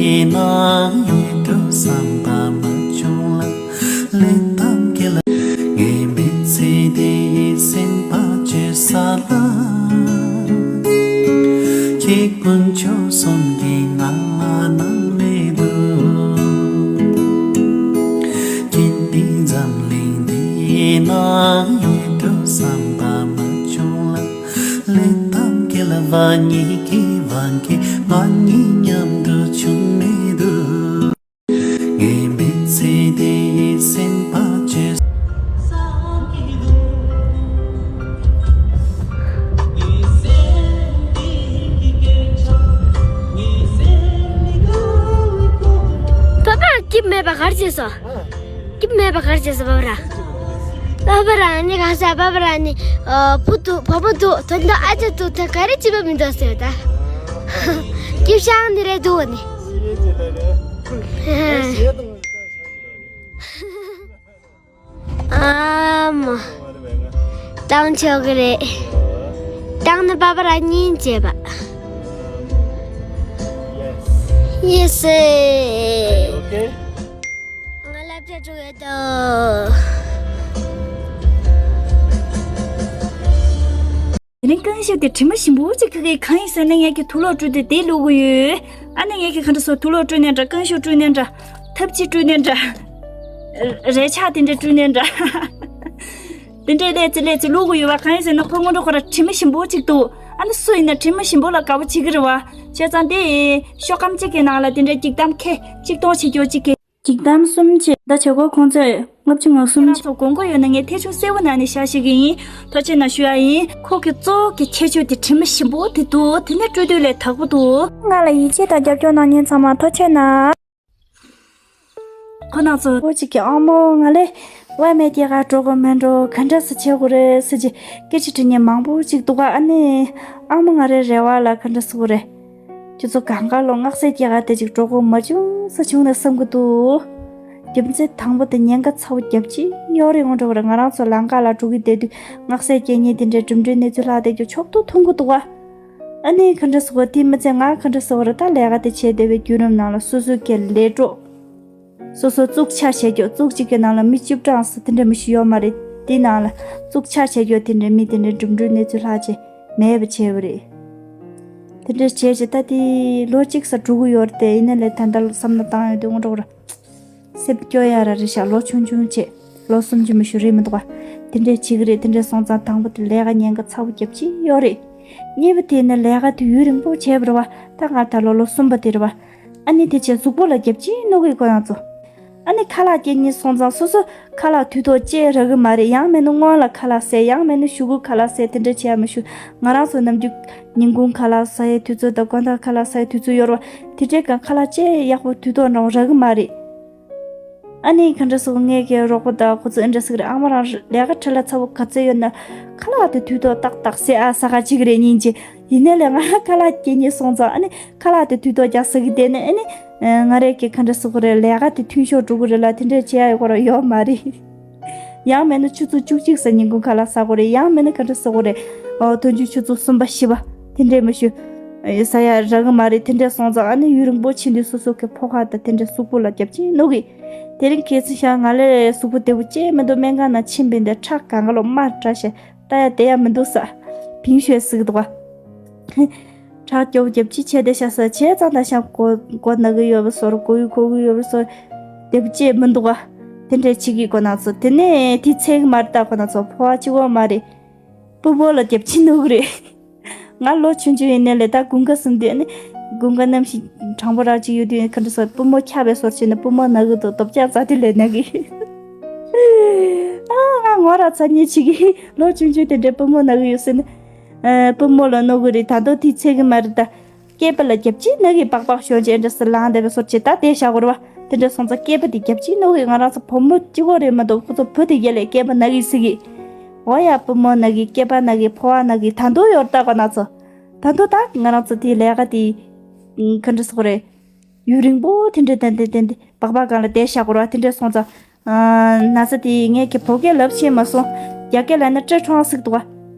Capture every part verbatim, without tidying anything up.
ཡིན་ན་ཡིད་དུ་བསམ་པ་མ་བྱུང་ལ། ལས་དང་སྐལ་ངའི་མི་ཚེ་འདིའི་སེམས་པ་བཅོས་ས་ལ། ཁྱེད་དཀོན་མཆོག་གསུམ་གྱིས་ང་ལ་གནང་མི་འདུག་ཀྱེ་འདི་འཛམ་གླིང་འདི་ན་ཡོད་དུ་བསམ་པ་མ་བྱུང་ལ། ལས་དང་སྐལ་བ་གཉིས་ཀྱི་དབང་གིས་ང་གཉིས་མཉམ་དུ་བྱུང་མི་འདུག་ངའི་མི་ཚེ་འདིའི་སེམས་པ་བཅོས། པ་པ་སྐྱིད་མེད་པ་གར་བྱས་སོ། སྐྱིད་མེད་པ་གར་བྱས་སོ་པ་པ་ར། པ་པ་ར་ནི་ག་ས་པ་པ་ར་ནི་ཨ་བུ་འདུག་བུ་མོ་འདུག་དོན་དུ་ཨ་ཅག་འདུག་ད་ག་རེ་བྱེད་པ་མི་འདུག་ཟེར་ད། སྐྱིད་ཤང་ནི་རེད་འདུག་ནི། ཨ་མ། བཏང་ཆོག་གི་རེད། བཏང་ན་པ་པ་ར་གཉིས་བྱེད་པ། ཡེ་སི། ང་སློབ་གྲྭ་འགྲོ་ཡོད་དོ། དེ་རིང་རྐང་ཤུ་དེ་དྲི་མ་ཞིམ་པོ་ཅིག་ཁ་གི་གང་ཡིན་ཟེར་ན་ངས་ཀྱི་དུག་ལོག་བཀྲུས་ཏེ་དེ་བླུག་གི་ཡོད། ཨ་ནི་ངས་ཀྱི་ག་འདྲ་སོ་དུག་ལོག་བཀྲུས་ནས་འདྲ། རྐང་ཤུ་བཀྲུས་ནས་འདྲ། ཐབས་ཅིག་བཀྲུས་ནས་འདྲ། རས་ཆག་དེ་འདྲ་བཀྲུས་ནས་འདྲ། དེ་འདྲའི་ལས་ཙི་ལས་ཙི་བླུག་གི་ཡོད་པ་གང་ཡིན་ཟེར་ན་ཁོ་སྔོན་འགྲོ་ཁོ་ར་དྲི་མ་ཞིམ་པོ་ཅིག་འདུག་ཨ་ནི་སུ་ཡིན་ན་དྲི་མ་ཞིམ་པོ་ལ་དགའ་པོ་བྱེད་ཀྱི་རེད་བ། བྱས་ཙང་དེ་ཤོག་སྒམ་གཅིག་གི་ནང་ལ་དེ་འདྲའི་འགྱིག་དམ་ཁེ་གཅིག་སྟོང་བྱེད་རྒྱུ་གཅིག་གི། འགྱིག་དམ་གསུམ་བྱས་ད་བྱེད་སྒོ་ཁོང་ཚོས་ལྔ་བཅུ་ང་གསུམ་བྱས། ཁྱེད་རང་ཚོ་དགོངས་པ་ཡོད་ན་ངས་ཐེ་ཆུང་གསལ་པོ་ནང་ནས་བཞག་ཤེས་ཀྱི་ཡིན། ཐུགས་རྗེ་གནང་ཞུ་ཡ་ཡིན། ཁོ་གི་གཙོ་བོ་གི་ཁྱད་ཆོས་དེ་དྲི་མ་ཞིམ་པོ་དེ་འདུག་དེ་ནས་བཀྲུས་དུས་ལས་དག་པོ་འདུག་ང་ལ་ཡིད་ཆེས་དང་རྒྱབ་སྐྱོར་གནང་མཁན་ཚང་མ་ཐུགས་རྗེ་གནང་། ཁོ་རང་ཚོ་བོ་གཅིག་གི་ཨ་མོ་ང་ལས་བ་མེད་སྐྱེ་ག་འགྲོ་གི་མེད་འགྲོ་ག་འདྲ་སེ་བྱེད་དགོས་རེད་ཟེར་གྱི་སྐད་ཆ་དྲི་མཁན་མང་པོ་གཅིག་འདུག་ག་ཨ་ནི་ཨ་མོ་ང་རའི་རེ་བ་ལ་ག་འདྲ་ཟེར་དགོས་རེད། ཁྱོད་ཚོ་གང་ག་ལོ་སྔགས་སྲས་སྐྱེ་ག་དེ་གཅིག་འགྲོ་གི་མ་བྱུང་ས་བྱུང་ན་བསམ་གི་འདུག་རྒྱུ་མཚན་དང་པོ་དེ་ཉེན་ཁ་ཚ་བོ་རྒྱབ་ཀྱི་ཡོད་རེད། ངོ་འགྲོ་གི་རེད། ང་རང་ཚོ་ལམ་ཁ་ལ་འགྲོ་གི་བསྡད་དུས་སྔགས་སྲས་སྐྱེ་མཁན་དེ་འདྲའི་གྲུབ་འབྲས་གནས་ཚུལ་ལྷག་བསྡད་རྒྱུ་ཕྱོགས་གཏོགས་མཐོང་གི་འདུག་ག་ཨ་ནི་ག་འདྲ་ཟེར་དགོས་དེ་མི་ཚེ་ང་ག་འདྲ་ཟེར་དགོས་རེད། ད་ལས་ཀ་དེ་བྱས་བསྡད་པའི་བརྒྱུད་རིམ་ནང་ལ་སོ་སོའི་གི་ལས་གྲོགས། སོ་སོ་བཙུགས་ཆ་བྱེད་རྒྱུ་བཙུགས་གཅིག་གི་ནང་ལ་མི་བཅུ་གྲངས་སུ་དེ་འདྲ་མི་ཞིག་ཡོད་མ་རེད། དེའི་ནང་ལ་བཙུགས་ཆ་བྱེད་རྒྱུ་དེ་འདྲ་མི་དེ་འདྲ་གྲུབ་འབྲས་གནས་ཚུལ་ལྷག་ཅིག་མེད་པ་བྱས་པ་རེད། དེ་འདྲ་བྱས་ཅིག་ད་དེ་ལོ་གཅིག་ས་འགྲོ་གི་ཡོད་རེད་དེ། ཡིན་ན་ལས་ད་ལྟ་བསམ་བློ་བཏང་ཡོང་དུས་དངོས་གྲུབ་ར། སེམས་སྐྱོ་ཡ་ར་རེད་ཤག་ལོ་ཆུང་ཆུང་བྱས། ལོ་སུམ་ཅུ་མི་ཞུ་རེད་མི་འདུག་ག་དེ་འདྲས་བྱེད་ཀྱི་རེད། དེ་འདྲས་སོང་ཙང་དང་པོ་དེ་ལས་ཀ་ཉེན་ཁ་ཚ་བོ་རྒྱབ་ཀྱི་ཡོད་རེད། གཉིས་པ་དེ་ནི་ལས་ཀ་དེ་ཡུན་རིང་པོ་བྱས་པ་རེད་བ། ད་ང་ད་ལོ་ལོ་གསུམ་པ་དེ་རེད་བ། ཨ་ནི་དེ་བྱས་གཟུགས་པོ་ལ་རྒྱབ་ཀྱི་ནོར་གི་ཁོ་རང་ཚོ། ཨ་ནི་ཁ་ལག་སྐྱེལ་ཉིན་སོང་ཙང་སོ་སོ་ཁ་ལག་དུས་ཐོག་ཅེས་རག་གི་མ་རེད། ཡང་མིན་ན་སྔོན་ལ་ཁ་ལག་ཟས། ཡང་མིན་ན་གཞུག་གུ་ཁ་ལག་ཟས། དེ་འདྲ་བྱས་མི་ཞུ། ང་རང་ཚོ་ནམ་རྒྱུན་ཉིན་གུང་ཁ་ལག་ཟ་ཡའི་དུས་ཚོད་དང་དགོང་དག་ཁ་ལག་ཟ་ཡའི་དུས་ཚོད་ཡོད་རེད་བ། དེ་འདྲའི་གང་ཁ་ལག་ཅེས་ཡག་པོ་དུས་ཐོག་འདྲ་བོ་རག་གི་མ་རེད། ཨ་ནི་ག་འདྲ་སོང་ངས་ཀྱི་རོགས་པ་དང་ཁོ་ཚོ་ཨེ་འདྲ་ཟེར་གི་རེད། ཨ་མ་རང་ལས་ཀ་ཁྲི་ལ་ཚ་བོ་ག་ཚོད་ཡོད་ན་ཁ་ལག་དེ་དུས་ཐོག་ཏག་ཏག་ཟས་ཨ་ཟ་ག་ཅིག་རེད་སྙིང་རྗེ། ཡིན་ནའི་ལས་ང་ཁ་ལག་སྐྱེལ་ཉིན་སོང་ཙང་ཨ་ནི་ཁ་ལག་དེ་དུས་ཐོག་རྒྱག་ཟ་གི་བསྡད་ནས་ཨ་ནི་ང་རས་ཀྱི་ག་འདྲ་ཟེར་གི་རེད། ལས་ཀ་དེ་ཐུང་ཤོས་འགྲོ་གི་རེད་ལ་དེ་འདྲས་བྱེད་ཡ་ཡོད་གི་རེད་ཡོད་མ་རེད། ཡང་མིན་ན་ཆུ་ཚོད་བཅུ་གཅིག་ཙམ་ཉིན་གུང་ཁ་ལག་ཟ་དགོས་རེད། ཡང་མིན་ན་ག་འདྲ་ཟེར་དགོས་རེད། ཨོ་དོན་གཅིག་ཆུ་ཚོད་གསུམ་པ་བཞི་པ་དེ་འདྲས་མི་ཞུ། ཨེ་ཟ་ཡ་རག་གི་མ་རེད། དེ་འདྲས་སོང་ཙང་ཨ་ནི་ཡུན་རིང་པོ་ཕྱིན་དུས་སོ་སོ་གི་ཕོ་ཁ་དང་དེ་འདྲས་གཟུགས་པོ་ལ་རྒྱབ་ཀྱི་ནོར་གི་དེ་རིང་ཁ་སང་ཤག་ང་ལས་གཟུགས་པོ་བདེ་པོ་ཅིག་མི་འདུག་སྨན་ཁང་ནང་ཕྱིན་པ་ཡིན་ད་ཁྲག་གང་ག་ལོ་མར་བཀྲ་ཤག་ལྟ་ཡ་བསྡད་ཡ་མི་འདུག་ས། བིང་ཤོད་ཟེར་གི་འདུག་ག་ཁྲག་སྐྱོ་བོ་རྒྱབ་ཀྱི་བྱས་བསྡད་ཤག་ས། བྱས་ཙང་ད་ཤག་མགོ་མགོ་ན་གི་ཡོད་པ་བཟོ་འདྲ། མགོ་ཡུ་གོ་གི་ཡོད་པ་བཟོ་འདྲ། བདེ་པོ་ཅིག་མི་འདུག་ག་དེ་འདྲས་བྱེད་ཀྱི་ཁོ་ན་ཚོ། དེ་ནས་དེ་ཚད་གི་མ་རེད། ད་ཁོ་ན་ཚོ་ཕོ་བ་གཅིག་པོ་མ་རེད། པུས་མོ་ལ་རྒྱབ་ཀྱི་ནོར་གི་རེད། ང་ལོ་ཆུང་ཆུང་ཡིན་ནའི་ལས་ད་དགུན་ཁ་སོང་དུས་ཨ་ནི་དགུན་ཁ་གནམ་གཤིས་གྲང་པོ་རང་ཅིག་ཡོད་དུས་ག་འདྲ་སོ་པུས་མོ་འཁྱག་པའི་བཟོ་འདྲ་བྱས་ནས་པུས་མོ་ན་གི་འདུག་རྡོབ་ལྕག་རྩ་དེ་ལས་ན་གི་ཨ་ང་ངོ་ར་ཚ་ཉེ་ཆེ་གི་ལོ་ཆུང་ཆུང་དེ་འདྲའི་པུས་མོ་ན་གི་ཡོད་ཟེར་ནས། ཨ་པུས་མོ་ལ་ནོར་གི་རེད། ད་དུང་དེ་ཚད་གི་མ་རེད་ད། སྐེད་པ་ལ་རྒྱབ་ཀྱི་ན་གི་པག་པག་ཞོན་ཅེས་འདྲ་སེ་ལངས་བསྡད་པའི་བཟོ་འདྲ་བྱས་ད་དེ་བཞག་གི་རེད་བ། དེ་འདྲ་སོང་ཙང་སྐེད་པ་དེ་རྒྱབ་ཀྱི་ནོར་གི་ང་རང་ཚོ་བུ་མོ་གཅིག་པོ་རེད་མ་གཏོགས་ཁོ་ཚོ་བུ་དེ་ག་ལས་སྐེད་པ་ན་གི་ཟེར་གི་འོ་ཡ་པུས་མོ་ན་གི་སྐེད་པ་ན་གི་ཕོ་བ་ན་གི་ད་དུང་ཡོད་ད་ཁོ་ན་ཚོ། ད་དུང་ད་ང་རང་ཚོ་དེ་ལས་ཀ་དེ་ག་འདྲ་ཟེར་དགོས་རེད། ཡུན་རིང་པོ་དེ་འདྲ་ཏན་ཏན་ཏན་ཏན་པག་པག་སྒང་ལ་བསྡད་བཞག་གི་རེད་བ། དེ་འདྲ་སོང་ཙང་ན་ཚ་དེ་ངས་ཀྱི་བོད་སྐད་ལབ་ཤེས་མ་སོང་། རྒྱ་སྐད་ལབ་ན་ཀྲེ་ཁྲོང་ཟེར་གི་འདུག་བ།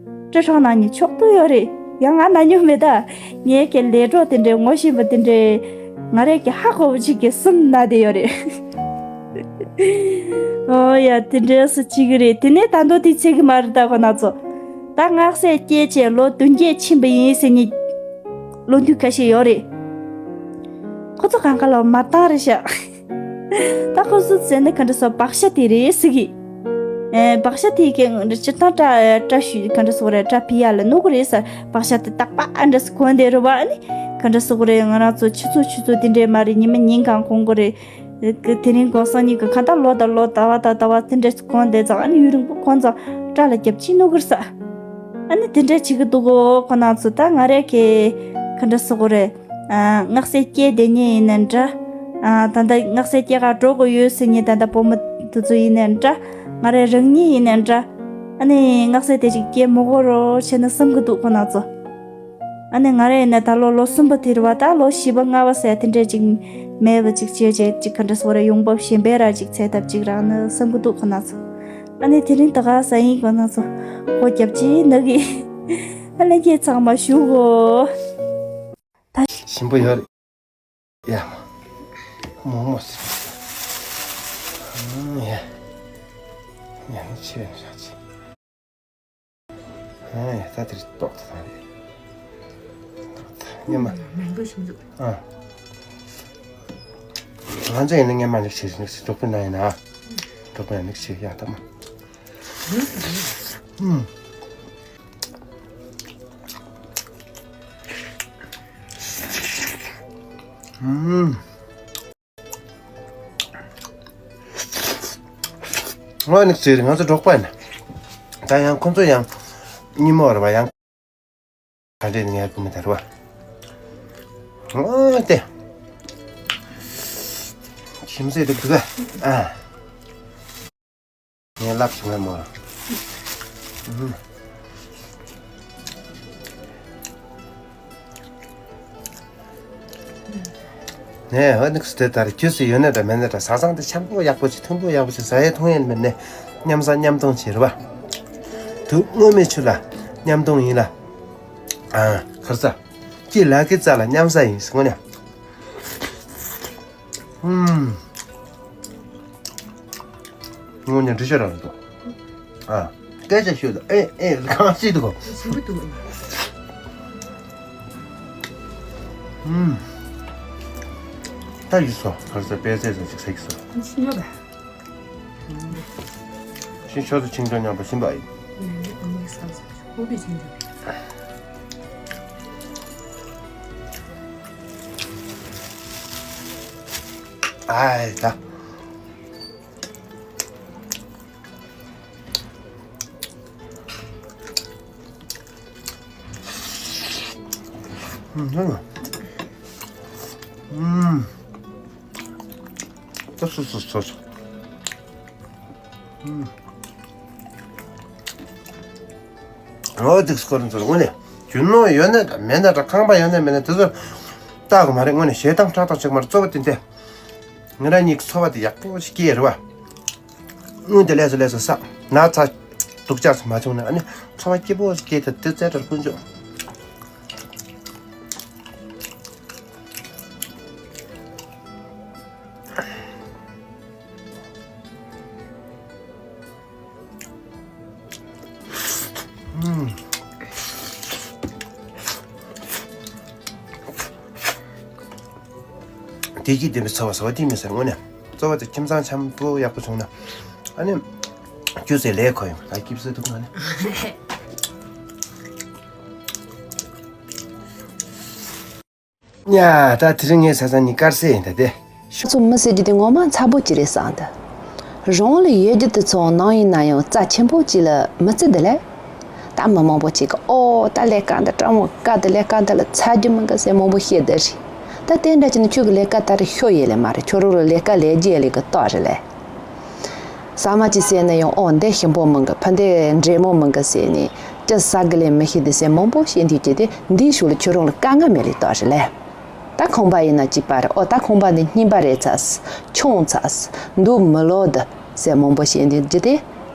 ཀྲེ་ཁྲོང་ན་ནི་ཆོག་ཏུ་ཡོད་རེད། ཡང་ང་ན་མྱོང་མེད་ད། ངས་ཀྱི་ལས་གྲོགས་དེ་འདྲའི་ངོ་ཤེས་པ་དེ་འདྲའི་ ང་རས་ཀྱི་ཧ་གོ་བ་ཅིག་གི་སུམ་ན་དེ་ཡོད་རེད། ཨོ་ཡ་དེ་འདྲས་སུ་ཅིག་རེད། དེ་ནས་ད་མདོ་དེ་ཚེ་གི་མ་རེད་ད་ཁོ་ན་ཚོ། ད་སྔགས་སྲས་སྐྱེས་བྱས་ལོ་བདུན་བརྒྱད་ཕྱིན་པ་ཡིན་ཟེར་ནི་ལོ་འདུས་ཁ་ཤས་ཡོད་རེད། ཁོ་ཚོ་གང་ག་ལ་མ་བཏང་རེད་ཤག་ད་ཁོ་ཚོ་ཟེར་ན་ག་འདྲ་སོ་བག་ཤ་དེ་རེད་ཟེར་གི། ཨེ་བག་ཤ་དེ་གི་སྤྱིར་བཏང་སྐྲ་སྐྲ་ཤུ་ག་འདྲ་སོ་རེད། སྐྲ་ཕི་ཡ་ལ་ནུ་གི་རེད་ཟེར། བག་ཤ་དེ་ཏག་པ་ཨ་འདྲ་སོ་གོན་དེ་རེད་བ། ཨ་ནི་ག་འདྲ་སོ་གི་རེད། ང་རང་ཚོ་ཆུ་ཚོད་ཆུ་ཚོད་དེ་འདྲས་མ་རེད། ཉི་མ་ཉིན་གང་གོན་གི་རེད། དེ་རིང་གོང་ས་གཉིས་ཀྱི་ཁ་ད་ལོ་དང་ལོ་ཟླ་བ་དང་ཟླ་བ་དེ་འདྲས་གོན་བསྡད་ཙང་། ཨ་ནི་ཡུན་རིང་པོ་གོན་ཙང་སྐྲ་ལ་རྒྱབ་ཅིག་ནུ་གིར་ས། ཨ་ནི་དེ་འདྲས་བྱེད་ཀྱི་འདུག་གོ། ཁོ་ན་ཚོ་ད་ང་རས་ཀྱི་ག་འདྲ་ཟེར་དགོས་རེད། ཨ་སྔགས་སྲས་སྐྱེས་བསྡད་མཁན་ཡིན་ནའི་འདྲ། ཨ་ད་ལྟ་སྔགས་སྲས་སྐྱེས་ག་འགྲོ་དགོས་ཡོད་ཟེར་མཁན་ད་ལྟ་བུ་མོ་དེ་ཚོ་ཡིན་ནའི་འདྲ། ང་རས་རང་ཉིད་ཡིན་ནའི་འདྲ། ཨ་ནི་སྔགས་སྲས་དེ་ཅིག་སྐྱེས་མི་དགོས་རོགས་བྱས་ན་བསམ་གྱི་འདུག་ཁོ་ན་ཚོ། ཨ་ནི་ང་རང་ཡིན་ན་ད་ལོ་ལོ་གསུམ་པ་དེ་རེད་བ། ད་ལོ་བཞི་པ་ལྔ་པ་ཟེར་དེ་འདྲས་ཅིག་མེད་པ་ཅིག་བྱས་བྱས་ཅིག་ག་འདྲ་ཟེར་དགོས་རེད། ཡོང་འབབ་གཞན་པའི་ར་ཅིག་འཚོལ་ཐབས་ཅིག་རག་ན་བསམ་གྱི་འདུག་ཁོ་ན་ཚོ། ཨ་ནི་དེ་རིང་ད་ག་ས་ཡིན་ཁོ་ན་ཚོ་སྒོ་རྒྱབ་ཅིག་ནག་གི། ཨ་ལྷན་རྒྱས་ཚང་མ་བཞུགས་གོ། ད་ཞིམ་པོ་ཡོད་རེད། ཡ། མོག་མོག་ཟེར། ཨང་། ཡ། ཡ་ནི་ཆེ་བའི་ནི་རག་ཆེ། ཨང་། ཡ་ད་དེར་ཏོག་ཙམ་བཏང་རེད། ཏོག་ཙམ་སྙན་མ། མང་པོ་ཞིག་འདུག་ཨ། ང་ཚོ་ཡིན་ན་སྙན་མ་ནི་ཆེ་ནི་ཆེ། འབྲོག་པའི་ནང་ཡིན་ན། འབྲོག་པའི་ནང་ནི་ཆེ་ཡ་ད་མ། ཨང་། ཨང་། ང་ནི་ཟེར་ང་ཚོ་འབྲོག་པ་ཡིན། ད་ཡང་ཁོང་ཚོ་ཡང་ཉིན་མོ་རེད་བ། ཡང་ག་འདྲས་ངའི་བུ་མོ་དེ་རེད་བ། ཨོ་དེ་ཁྱིམ་མཚེས་དེ་འདུག་ག་ཨ། ངས་ལབ་བྱུང་བས་མོ། ནས་ཧ་ནིག་སི་དེ་ལྟར་རྒྱུ་སུ་ཡོད་ནས་འདྲ་མེད་ནས་འདྲ། བཟའ་ཚང་དེ་འཆམ་པོ་ཡག་པོ་ཅིག་མཐུན་པོ་ཡག་པོ་ཅིག་ཟ་ཡས་འཐུང་ཡས་མེད་ནས་མཉམ་བཟའ་མཉམ་འཐུང་བྱེད་རེད་བ། དུག་སྔོན་མའི་ཆུ་ལ་མཉམ་འཐུང་ཡིན་ལ། ཨ་ཁར་ས། ཀྱི་ལ་ཀི་རྩ་ལ་མཉམ་བཟའ་ཡིན་ཟེར་ངོ་ནས། ཨུམ། དངོས་གནས་འདྲི་ཤོར་རང་འདུག་ཨ། སྐད་ཆ་ཤོད་དང་། ཨེ་ཨེ་གང་ཞིག་འདུག་ཞིམ་པོ་འདུག་ཨུམ། ད་ཡིན་སོ། གར་ས་པད་ཚལ་ཚོ་ཅིག་ཟ་གི་སོ། ཞིམ་པོ་རེད། ཤིང་ཤོག་ཏུ་ཆིང་ཏོ་མཉམ་པོ་ཞིམ་པ་ཡིན། ཨའི་ད། ཨུམ། ད་སོ་སོ་སོ་སོ། ཨུམ། འོ་དེ་སྐོར་ཚོར་དངོས་གནས་རྒྱུ་ནོར་ཡོད་ན་འདྲ་མེད་ན་འདྲ། ཁང་པ་ཡོད་ན་མེད་ན་དེ་ཚོ་བལྟ་དགོས་མ་རེད། དངོས་གནས་ཞེ་སྡང་ཁྲག་དང་གཅིག་མ་རེད། གཙོ་བོ་དེ་འདྲ། ང་རང་གཉིས་ཀྱི་འཚོ་བ་དེ་ཡག་པོ་ཞིག་སྐྱེལ་རེད་བ། དངུལ་དེ་ལས་སུ་ལས་སུ་བསགས། ན་ཚ་སྡུག་ཅག་སུ་མ་བྱུང་ན། ཨ་ནི་འཚོ་བ་སྐྱིད་པོ་ཞིག་སྐྱེལ་ཐུབ་དེ་རྩལ་འདྲ་དཀོན་མཆོག་བདེ་སྐྱིད་ལྡན་པའི་འཚོ་བ་ཟེར་བ་དེ་མི་ཟེར་དངོས་གནས། འཚོ་བ་དེ་ཁྱིམ་ཚང་འཆམ་པོ་ཡག་པོ་བྱུང་ན། ཨ་ནི་སྐྱུ་ཟེར་ལས་ཁོ་ཡོང་ད་སྐྱིབས་སེ་ཐུབ་ན་ནི། ཡ་ད་དེ་རིང་ངའི་ས་ས་ནི་དཀར་ཟས་ཡིན་ད་དེ། ཁྱོད་ཚོ་མི་ཟེར་རྒྱུ་དེ་ངོ་མ་མཚར་པོ་ཅིག་རེད་བསམ་ད། རང་ལ་ཡོད་རྒྱུ་དེ་ཚོ་ནང་ཡིན་ན་ཡང་རྩ་ཆེན་པོ་ཅིག་ལ་མི་བརྩི་དེ་ལས། ད་མི་མང་པོ་ཅིག་གིས་ཨོ་ད་ལས་ཀ་འདི་སྤྲང་མོ་དཀའ་དེ། ལས་ཀ་འདི་ལ་ཚ་རྒྱུ་མི་དགོས་ཟེར་མང་པོ་བཤད་དེ་རེད། ད་དེ་འདྲ་བྱས་ན་ཁྱོད་ཀྱི་ལས་ཀ་ད་རེས་ཤོ་ཡེ་ལེ་མ་རེད། ཁྱོད་རང་ལ་ལས་ཀ་ལས་རྒྱུ་ཡེ་ལེ་གི་རྟགས་རེད་ལས། ཟ་མ་ཅིག་ཟས་ན་ཡང་ཨོ་འདི་ཞིམ་པོ་མི་དགོས། ཕ་འདི་འདྲེ་མོ་མི་དགོས་ཟེར་ནས་ཅི་ཟ་གི་ལས་མི་ཤེས་དེ་ཟེར་མང་པོ་བཤད་འདུག་ཀྱི་དེ་འདིའི་ཤུགས་ལ་ཁྱོད་རང་ལ་དཀའ་ངལ་མེད་ལེ་རྟགས་རེད་ལས། ད་ཁང་པ་ཡིན་ན་གཅིག་པ་རེད། ཨོ་ད་ཁང་པ་འདི་རྙིང་པ་རེད་ཚ་ཆུང་ཚ་འདུག་མི་ལོ་འདི་ཟེར་མང་པོ་བཤད་འདུག་ཀྱི་དེ་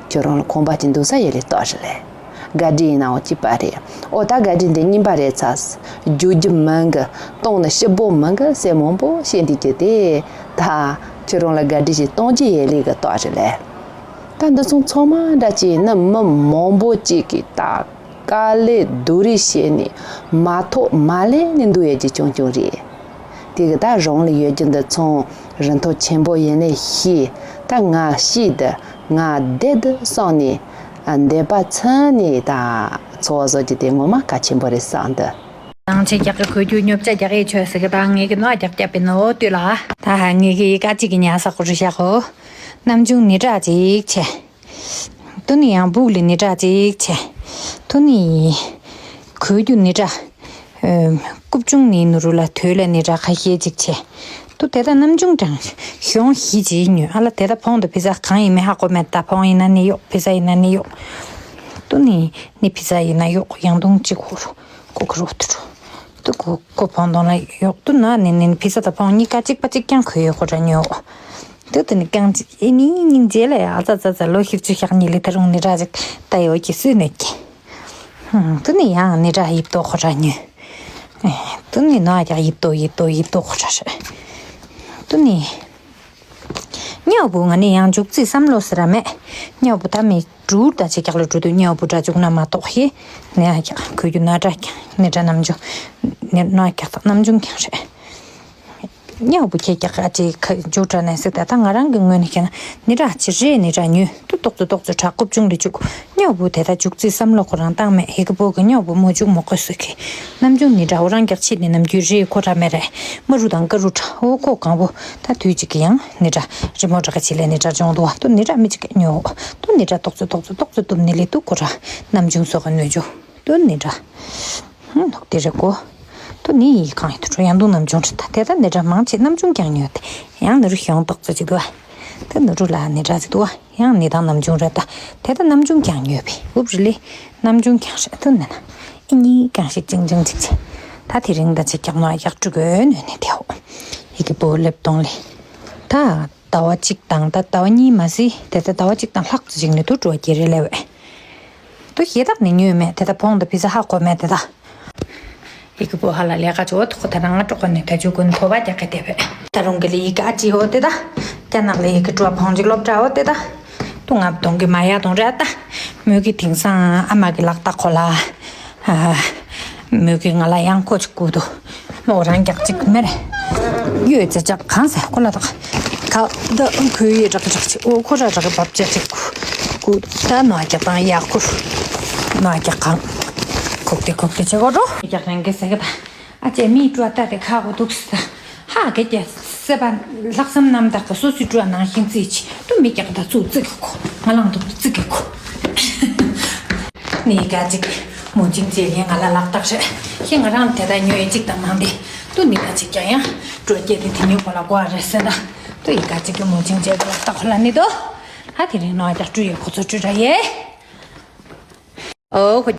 ཁྱོད་རང་ལ་ཁང་པ་ཅིག་འདུག་ས་ཡེ་ལེ་རྟགས་རེད་ལས། ག་འདྲ་ཡིན་ནའང་གཅིག་པ་རེད། ཨོ་ད་ག་འདྲ་འདི་རྙིང་པ་རེད་ཚ། རྒྱུག་རྒྱུ་མང་གི། གཏོང་ནི་ཞིབ་པོ་མང་གི་ཟེར་མང་པོ་བཤད་འདི་གྱི་དེ། ད་ཁྱོད་རང་ལ་ག་འདྲ་ཞིག་གཏོང་རྒྱུ་ཡས་ལས་གི་རྟགས་རེད་ལས། ད་འདི་ཚོ་ཚང་མ་འདྲ་ཅིག་ནི་མི་མང་པོ་ཅིག་གིས་ད་དཀའ་ལས་སྡུག་རུས་བྱས་ནས་མ་ཐོག་མ་ལས་ནས་འདུག་ཡས་ཀྱི་ཅུང་ཅུང་རེད། དེ་གི་ད་རང་ལ་ཡོད་རྒྱུ་འདི་ཚང་རིན་ཐང་ཆེན་པོ་ཡིན་ནི་ཤེས། ད་ང་ཤེས་འདི་ང་བདེ་འདི་བསམ་ནས་འདོད་པ་ཚིམ་ནས་ད་འཚོ་བ་བཟོ་རྒྱུ་དེ་ངོ་མ་གལ་ཆེན་པོ་རེད་བསམ་འདི། ནང་ཆེ་རྒྱག་གི་གོས་རྒྱུ་ཉོབ་ཆ་རྒྱག་ཡས་ཆོས་ཟེར་གི། ད་ངེད་ཀྱི་ནོར་རྒྱག་རྒྱབ་པའི་ནོར་ལྟོས་ལ། ད་ཧ་ངེད་ཀྱི་ཡི་ག་གཅིག་གི་ཉལ་ས་ཁོ་རུ་བཞག་གོ། ནམ་རྒྱུན་ནི་དྲག་ཅིག་ཆེ། ཏུ་ནི་ཡང་སྦུག་ལི་ནི་དྲག་ཅིག་ཆེ། ཏུ་ནི་གོས་རྒྱུ་ནི་དྲག་ཨེམ། རྐུབ་ཆུང་ནི་ནུ་རུ་ལ་དོད་ལ་ནི་དྲག་ཁ་ཤས་ཅིག་ཆེ། ཏུ་དེ་ད་ནམ་རྒྱུན་དྲང་གཞོང་ཞི་ཅིག་ཉོས་ཨ་ལ། དེ་ད་ཕོང་དུ་ཕི་ཟ་གང་ཡིན་མིན་ཧ་གོ་མེད། ད་ཕོང་ཡིན་ན་ནི་གཡོག་ཕི་ཟ་ཡིན་ན་ནི་གཡོག་ཏུ་ནི་ནི་ཕི་ཟ་ཡིན་ན་གཡོག་ཡང་དུང་གཅིག་ཧུ་རུ་ཀུ་ཀུ་རུ་ཏུ་རུ། ཏུ་ཀུ་ཀུ་ཕོང་དོང་ལ་གཡོག་ཏུ་ན་ནི་ནི་ཕི་ཟ་ད་ཕོང་གཉིས་ཀ་གཅིག་པ་གཅིག་རྐྱང་ཁོ་ཡོད་ཁོ་ར་ཉོས། ཏུ་ཏུ་ནི་རྐྱང་གཅིག་ཨེ་ནི་སྙིང་རྗེ་ལ་ཡ་ཨ་ཙ་ཙ་ཙ་ལོ་ཤིག་ཆུ་ཤག་གཉིས་ལི་ད་རུང་ནི་ར་ཅིག་ད་ཡོད་ཀྱི་སུས་ནས་ཀྱི། ཧུམ། ཏུ་ནི་ཡང་ནི་ར་ཡིབ་ཏོ་ཁོ་ར་ཉོས། ཨེ། ཏུ་ནི་ནོ་ཨ་ཀྱག་ཡིབ་ཏོ་ཡིབ་ཏོ་ཡིབ་ཏོ་ཁོ་ར་རེད། ཏུ་ནི། སྨྱོ་བུ་ང་ནི་ཡང་འཇུག་རྩིས་བསམ་བློ་ཟེར་ར་མེད། སྨྱོ་བུ་ད་མི་འགྲུར་ད་ཆེ་རྒྱག་ལ་འགྲོ་དུས་སྨྱོ་བུ་འདྲ་འཇུག་ན་མ་གཏོགས་ཧི། ནི་ཨ་ཀྱག་གོས་རྒྱུ་ན་འདྲ་ཀྱག་ནི་འདྲ་ནམ་འཇུག་ནི་ནོ་ཨ་ཀྱག་ད་ནམ་འཇུག་ཀྱང་རེད། སྨྱོ་བུ་ཁྱེད་ཀྱག་ཨ་ཅེ་ཁ་འཇུག་དྲ་ནས་ཟེར་ད་ད་ང་རང་གི་ངོས་ནས་བཤད་ན་ནི་འདྲ་ཅི་རེད་ནི་འདྲ་ཉོས་ཏུ་ཏོག་ཙི་ཏོག་ཙི་དྲག་རྐུབ་ཆུང་རེ་བཅུག་སྨྱོ་བུ་དེ་ད་འཇུག་རྩིས་བསམ་བློ་ཁོ་རང་བཏང་མེད། ཧི་གི་བོ་གི་སྨྱོ་བུ་མོ་འཇུག་མོ་ཁོས་སུ་ཁེ། ནམ་རྒྱུན་ནི་འདྲ་འོ་རང་གྱག་ཆེད་ནི་ནམ་རྒྱུན་རེ་ཁོ་ར་མེད་རེད། མ་རུ་དང་ཀ་རུ་དྲ་འོ་ཁོ་གང་བོ་ད་དུས་གཅིག་གི་ཡང་ནི་འདྲ་རི་མོ་འདྲ་ག་ཆེ་ལས་ནི་འདྲ་སྦྱོང་འདུག་བ། ཏུ་ནི་འདྲ་མི་གཅིག་གི་སྨྱོ་འོ་ཏུ་ནི་འདྲ་ཏོག་ཙི་ཏོག་ཙི་ཏོག་ཙི་ཏུབ་ནི་ལི་ཏུ་ཁོ་ར་ནམ་རྒྱུན་སོ་ག་ནུས་འཇུ་ཏུ་ནི་འདྲ། ཧུམ། ནུག་དེ་རེད་གོ། ཏུ་ནི་ཡི་གང་ཡི་ཐུ་ཕྲུ་ཡང་དུ་ནམ་བྱུང་རེད་ད། དེ་ད་ནི་འདྲ་མང་ཆེ་ནམ་བྱུང་ཀྱང་ཉོས་ཏེ་ཡང་ནི་རུ་ཤོང་ཏོག་ཙི་ཅིག་འདུག་བ། ཏུ་ནི་རུ་ལ་ནི་འདྲ་ཅིག་འདུག་བ། ཡང་ནི་དང་ནམ་བྱུང་རེད་ད། དེ་ད་ནམ་བྱུང་ཀྱང་ཉོས་པས་འུབ་རི་ལི་ནམ་བྱུང་ཀྱང་རེད་ཏུ་ནི་ན། ཨི་གཉིས་གང་ཞིག་ཅིང་ཅིང་ཅིག་ཅིག་ད་དེ་རིང་ད་ཅིག་ཀྱང་ནོ་ཡག་སྤྲུ་གོས་ནོས་ནི་དེའོ། ཡི་གི་བོ་ལེབ་གཏོང་ལི། ད། ཟླ་བ་གཅིག་དང་ད་ཟླ་བ་གཉིས་མ་ཟིན་དེ་ད་ཟླ་བ་གཅིག་དང་ལྷག་ཙམ་ཅིག་ནི་དུ་འགྲོ་རྒྱུ་རེད་ལེ་བས། དུ་ཞེ་དྲག་ནི་ཉོས་མེད་དེ་ད་ཕོང་དུ་ཕི་ཟ་ཧ་གོ་མེད་དེ་ད། ཡི་གི་བོ་ཧ་ལ་ལས་ཀ་ཅོ་ཐོག་ད་རང་ང་ཀྲོག་གོ་ནི་ད་ཇུ་གུན་ཕོ་བ་རྒྱག་གི་དེ་བས། ད་རུང་གི་ལི་ཡི་ག་ཅི་ཧོ་དེ་ད། ཀྱ་ནག་ལི་ཡི་གི་ཀྲོ་ཕོང་ཅིག་སློབ་གྲྭ་ཧོ་དེ་ད། དུ་ང་གདོང་གི་མ་ཡ་གདོང་རེད་ད། མོས་གི་དེང་སང་ཨ་མ་གི་ལག་རྟགས་ཁོ་ལ། མོས་གི་ང་ལ་ཡང་ཁོ་ཅིག་བསྐུར་འདུག་མོ་རང་རྒྱག་ཅིག་མེར། ཡོད་ཙེ་ཅག་གང་ཟེར་ཁོ་ལ་དག་ཁ་ད་ཁོའི་ཡི་རག་རག་ཅིག་འོ་ཁོ་ར་རག་བབ་ཅག་ཅིག་ཁུ་ད་ནོ་རྒྱག་དང་ཡག་ཁུ་ནོ་རྒྱག་གང་ཁུག་ཏེ་ཁུག་ཏེ་ཅེ་གོ་རོ་རྒྱག་རང་གི་ཟེ་གི་ད་ཨ་ཅེ་མི་ཀྲོ་ད་དེ་ཁ་གོ་འདུག་ས་ཧ་གེ་ཀྱེ་སེ་པ་ལྷག་བསམ་རྣམ་དག་གི་སོ་སོའི་ཀྲོ་ནང་བཞིན་རྩིས་ཆེ་ཏུ་མི་རྒྱག་ད་ཚུགས་རྩི་གི་ཁོ་ང་ལང་དུ་རྩི་གི་ཁོ། ནི་ག་ཅིག་མོ་ཅིང་ཅེ་ལེ་ང་ལ་ལག་རྟགས་རེད། ཁྱེད་ང་རང་དེ་ད་ཉོ་ཡི་ཅིག་དང་མང་དེ་ཏུ་ནི་ག་ཅིག་ཀྱང་ཡང་སྤྲོ་སྐྱེད་དེ་དེ་ཉོ་གོ་ལ་གོ་རེད་ཟེར་ད་ཏུ་ཡི་ག་ཅིག་གི་མོ་ཅིང་ཅེ་གི་ལག་རྟགས་ཁོ་ལ་ནི་དོ། ཧ་དེ་རིང་ནོ་རྒྱག་སྤྲུ་ཡི་ཁོ་ཚོ་སྤྲུ་ར་ཡེ། ཨོ་ཁོ།